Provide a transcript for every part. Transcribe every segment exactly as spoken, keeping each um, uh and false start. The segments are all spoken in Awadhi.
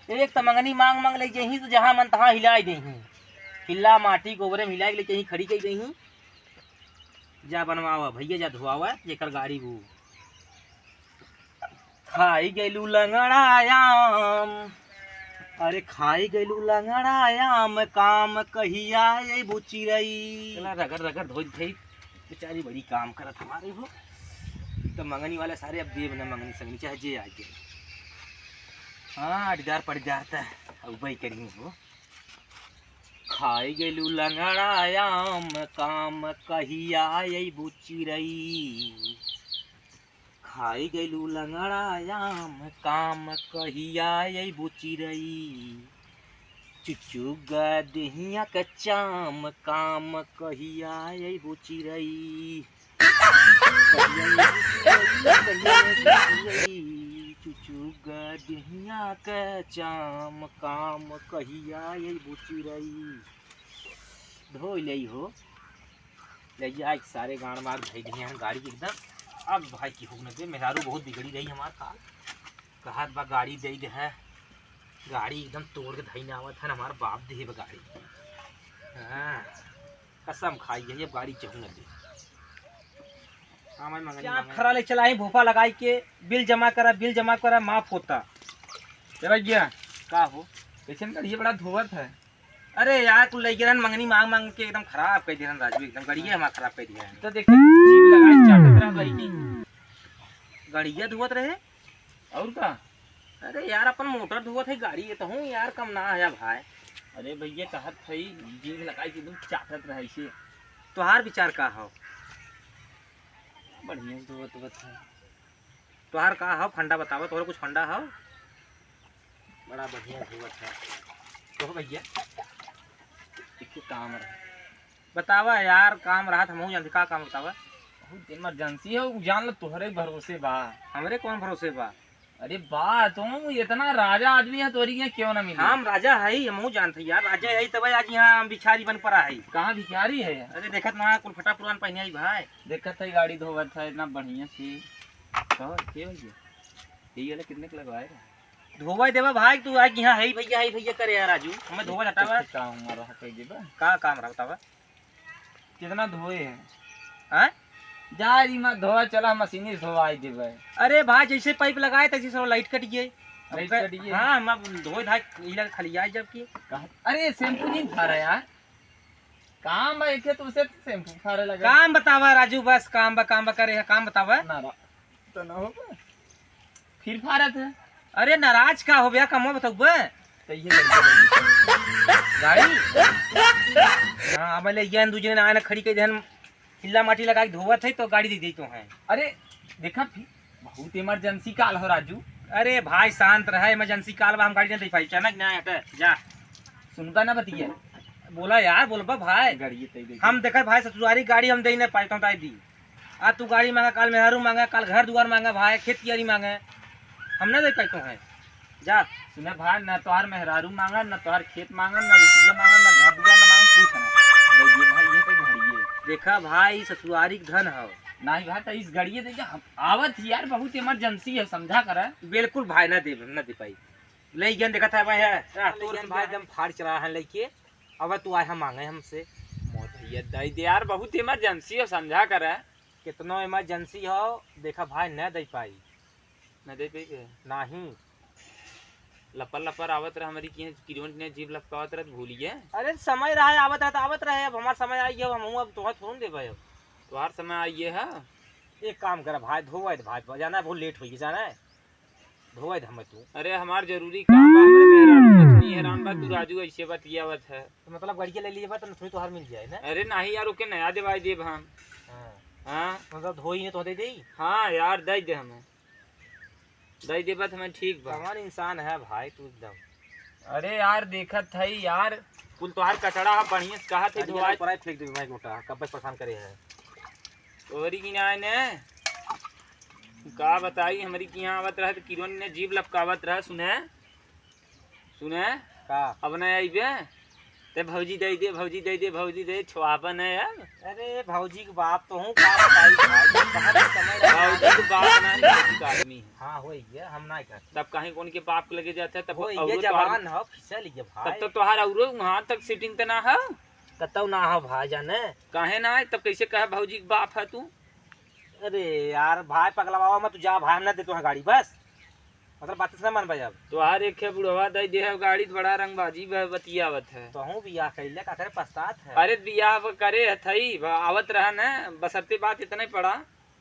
एक त मंगनी मांग मांग ले जही, तो जहाँ मन तहाँ हिलाई देही। हिल्ला माटी गोबरे में हिलाई के ले जही, खड़ी कई देही। जा बनवावा भैया, जा धोआवा, जेकर गाड़ी वो। खाई गइलू लंगड़ा आम, अरे खाई गइलू लंगड़ा आम, काम कहिया अइबू चिरई। चला रगड़ रगड़ धोई धई, बेचारी बड़ी काम करत हमारे हो। तो मंगनी वाला सारे अब देब न मंगनी संगनी, चाहे जे आ जाए। हाँ, अटदार पटदार त अउबई करी हो। खाई गइलू लंगड़ा आम, काम कहिया अइबू चिरई। खाई गइलू लंगड़ा आम, काम कहिया अइबू चिरई। चुचुगा देहिया क चाम, काम कहिया अइबू चिरई। कहिया अइबू चिरई, कहिया अइबू चिरई। चुचुगा देहिया क चाम, काम कहिया अइबू चिरई। धोई लेई हो। ले जाए सारे गांड मार धई दिए हैं गाड़ी के एकदम। अब भाई की हुक न दे, मेहरारू बहुत बिगड़ी रही हमार काल। कहत बा गाड़ी दे दे है, गाड़ी एकदम तोड़ के धई ना आवत है, हमार बाप दे बा गाड़ी। हाँ, कसम खाई है, अब गाड़ी चहु न दे। हाँ, मैं मंगनी क्या मांगे। खरा ले चला ही भोपा लगाई के, बिल जमा करा, बिल जमा करा, माफ होता। चला गया। का हो? कैसन गाड़ी बड़ा धोवत है। अरे यार, कुल लइके रहन मंगनी मांग मांग के एकदम खराब कर दिहन राजू, एकदम गड़िया हमार खराब कर दिया है। तो देखे, जीभ लगाए चाटत रह बहिनी। गड़िया धुवत रहे? और का? अरे यार, अपन मोटर धुवत है, गाड़ी ये तो हूँ यार, कम ना आया भाई। अरे भैया, कहत है, जीभ लगाए के एकदम चाटत रहे से। तोहार विचार का हो? बढ़िया से धुवत धुवत है। तोहार का हो फंडा बतावा, तोहरा कुछ फंडा हो? बड़ा बढ़िया धोवत है। कहो भैया, एक काम रहा। बतावा यार, काम रहा त हमहू जानते, का काम बतावा? बहुत इमरजेंसी है, उ जान लो तोहरे भरोसे बा। हमरे कौन भरोसे बा? अरे बा, तुम इतना राजा आदमी है, तोरी के क्यों ना मिली? हम राजा है, हमहू जानते यार, राजा है तब आज यहाँ भिखारी बन पड़ा है। कहाँ भिखारी है? अरे देखत ना, कुल फटा पुरान पहने आई भाई। देखत है गाड़ी धोवत है इतना बढ़िया से। कहो, के भैया? यही वाला कितने के लगवाए रहे? धोवा देवा भाई, तू आज यहाँ है भैया, है भैया करे यार राजू, हमें धोवा हटावा। का काम रहा कह देबा? का काम रहा बतावा? कितना धोए हैं? हाँ? जा जी मत धोवा, चला मशीनी से धोवाई देबे। अरे भाई, जैसे पाइप लगाए तैसे सब लाइट कट गई। लाइट कट गई? हाँ, हम अब धोए धाए इला खलियाए जब की। कहा-, अरे शैम्पू नहीं था रहा यार। काम बा एके तो उसे शैम्पू फाड़े लगे। काम बतावा राजू, बस काम बा, काम बा करे है, काम बतावा। ना रा-, तो ना होगा। फिर फाड़त है। अरे नाराज का हो भैया, कमवा बताउबे। तो ये लग गया। गाड़ी? हाँ, अब ले ये दू जने आए ना खड़ी के जहन हिल्ला माटी लगा के धोवत है तो गाड़ी दे दी तो है। अरे देखा फिर बहुत इमरजेंसी काल हो राजू। अरे भाई शांत रहे, इमरजेंसी काल बा, हम गाड़ी नहीं दे पाई, अचानक ना हटे, जा। सुनबा ना बतिया। बोला यार, बोलबा भाई। गाड़ी ये तय दे। हम देखा भाई ससुरारी गाड़ी हम दे नहीं पाई तो दी। आज तू गाड़ी मांगा, काल मेहरू मांगा, काल घर दुआर मांगा भाई, खेत कियारी मांगा, हम ना दे पाई तो है। जा। सुने भाई, ना तोहार मेहरारू मांगा, ना तोहार खेत मांगा, ना रुपया मांगा, ना घर दुआर ना मांगा, कुछ ना। दे दिए भाई, ये तो घड़िए। देखा भाई, ससुरारी के धन हो। नहीं भाई, तो इस घड़िए दे जा, हम आवत ही यार, बहुत इमरजेंसी है, समझा करा। बिल्कुल भाई, ना दे, ना दे पाई। ले गन देखत है भाई, है। आ, ले तोर गन भाई भाई। एकदम फाड़ चला है लेके। अब तू आए हम मांगे हमसे। मोर भैया, दे दे यार, बहुत इमरजेंसी है, समझा करा। कितनो इमरजेंसी हो, देखा भाई, ना दे पाई। ना दे पाई के? नहीं। लपर लपर आवत रहा हमारी किहाँ, किरोन ने जीभ लपकावत रहा, भूलिए। अरे समय रहा, आवत रहा तो आवत रहे, अब हमार समय आई गया, हम अब तोहर थोड़न देबे अब। तोहार समय आई है? एक काम करा भाई, धोवे दे भाई, जाना है, बहुत लेट होई, जाना है, धोवे दे हमें तू। अरे हमार जरूरी काम बा, हमरे मेहरारू नथुनी हैरान बा, तू राजू ऐसे बतियावत है। तो मतलब गाड़ी के ले लिए बा, तो नथुनी तोहार मिल जाए ना? अरे नहीं यार, ओके नया दिवाई देब हम। हाँ। हाँ। मतलब धोई ने तो दे देई? हाँ यार, दे दे हमें। दे देबा त हमें ठीक बा। कवन इंसान है भाई तू एकदम। अरे यार, देखत है यार, कुल तोहार कचड़ा है, बढ़िया से कहा थे आज धोआ। मेरा ऊपर आए फेंक देबे भाई मोटा, कब से परेशान करे है। तोरी की ना ने, का बताई, हमारी की यहाँ आवत रहे तो किरोन ने जीभ लपकावत रहे, सुने, सुने, का? अब ना आइबे, ते भौजी दे दे, भौजी दे दे, भौजी दे, छुआबन है यार। अरे भौजी के बाप तो हूँ, का बताई भाई, कहाँ से समझ रहा है? भौजी के बाप ना, भौजी का आदमी है। हाँ, वही है, हम ना कर। तब कहीं कौन के बाप के लगे जाता है, तब वो ये औरो तोहार जवान हो, फिसल ये भाई। तब तो तोहार औरो वहाँ तक सेटिंग तो ना हो। कतौ ना हो भाई जाने। काहे ना है? तब कैसे कहे भौजी के बाप है तू? अरे यार भाई, पगलवावा मत, तू जा भाई, हम ना देते हैं गाड़ी बस। मतलब बात से ना मान भाई अब। तोहार एक है बुढ़वा दे दे है गाड़ी, तो बड़ा रंगबाजी ब-, बतियावत है। तो हूँ बियाह कैले का करे पछतात है। अरे बियाह ब-, करे है थई, ब-, आवत रहा न, बसरते बात इतने पड़ा,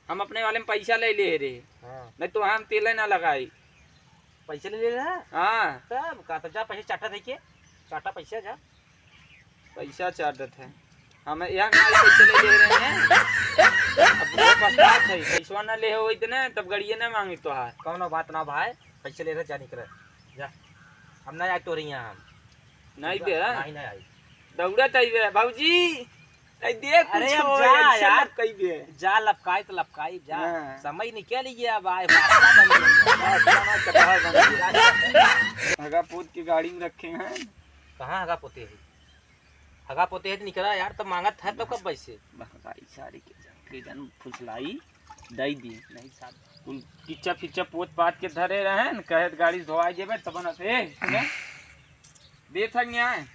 हम अपने वाले में पैसा ले ले रहे। हाँ। नहीं तो हम तेले ना लगाई। पैसा ले ले रहा? हाँ। तब का, तब जा पैसा चाटा दे के, चाटा पैसा जा। पैसा चाटत है। हम यहाँ कहाँ पैसे ले ले रहे हैं? अब वो पछतात है, पैसवा ना ले हो इतने, तब गड़िए ना मांगी तोहार। कौनो बात ना भाई, पैसे ले रहे, जा निकल, जा। हम ना आए तोरे यहाँ हम। नहीं जा, बे? नहीं, नहीं आई। दौड़त आई बे, भौजी। आई देख, अरे कुछ अब हो, जा ऐसे यार। लपकाई बे। जा लपकाई तो लपकाई, जा। हाँ। समय निकल गया अब, आए, वास्ता बन गया। वास्ता ना कटहा बन गया। हगा पोत के गाड़ी में रखे हैं। कहाँ हगा पोते है? हगा पोते है तो निकला यार, तब मांगत है तो कब वैसे? बहकाई सारी के जान, के जान फुसलाई, दई दी। नहीं साहब, कुल किच्चा फिच्चा पोत पात के धरे रहे न, कहे त गाड़ी धोवाई देबे, तब न से, ए, सुने? दे थक नहीं आए।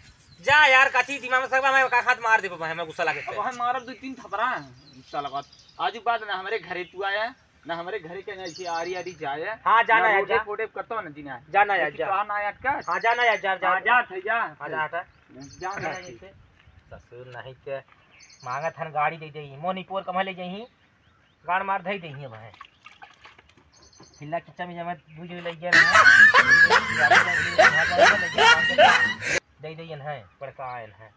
जा यार, काची दिमाग में सब मैं का हाथ मार देबे, मैं गुस्सा लागे अब ते। हम मारब दो तीन थपरा, गुस्सा लगा। आज बाद ना हमारे घरे तू आया, ना हमारे घरे के ना ऐसे आरी आरी जाए। हाँ, जाना ना है, रोडे जा। पोडे कतो ना जीना है। जाना है, लेकिन जा। तो ना अटका। हाँ, जाना है, जा, जा। हाँ, जा, थे, जा। हाँ, जा, हटा। जा, हाँ, जा, ठीक। ससुर नहीं ते मांगत हन गाड़ी दे दे, मोनी पोर कमा ले जाई, गाड़ मार धई देही अब है। हिल्ला किच्चा में जमा बुझ ले गया ना। दे दे है, बड़का आयल है।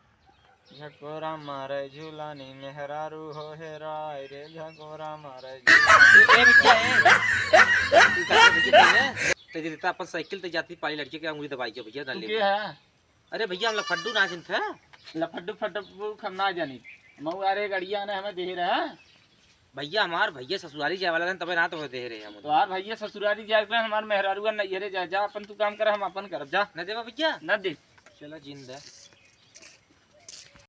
झकोरा मारे झूलानी मेहरारू हो हेराय रे, झकोरा मारे झूलानी। ए, ए, बिटिया, ए। तू का करे बिटिया तू, ए? ते देता अपन साइकिल ते जाती पाली लड़के के अंगुली दबाई के भैया, ना तू ले के भैया। है? अरे भैया, हम लफड्डू ना चिन्हत है। लफड्डू फड्डू हम ना जानी। मऊ अरे गड़िया ने हमें दे रहा। भैया हमार भैया ससुरारी जाए वाला रहन, तबे ना तो दे रहे हम। तो यार भैया ससुरारी जाए के हमार मेहरारुआ नैहरे जाए, जा अपन तू काम कर, हम अपन करब, जा। न देवा भैया? न दे। चला जिंदा।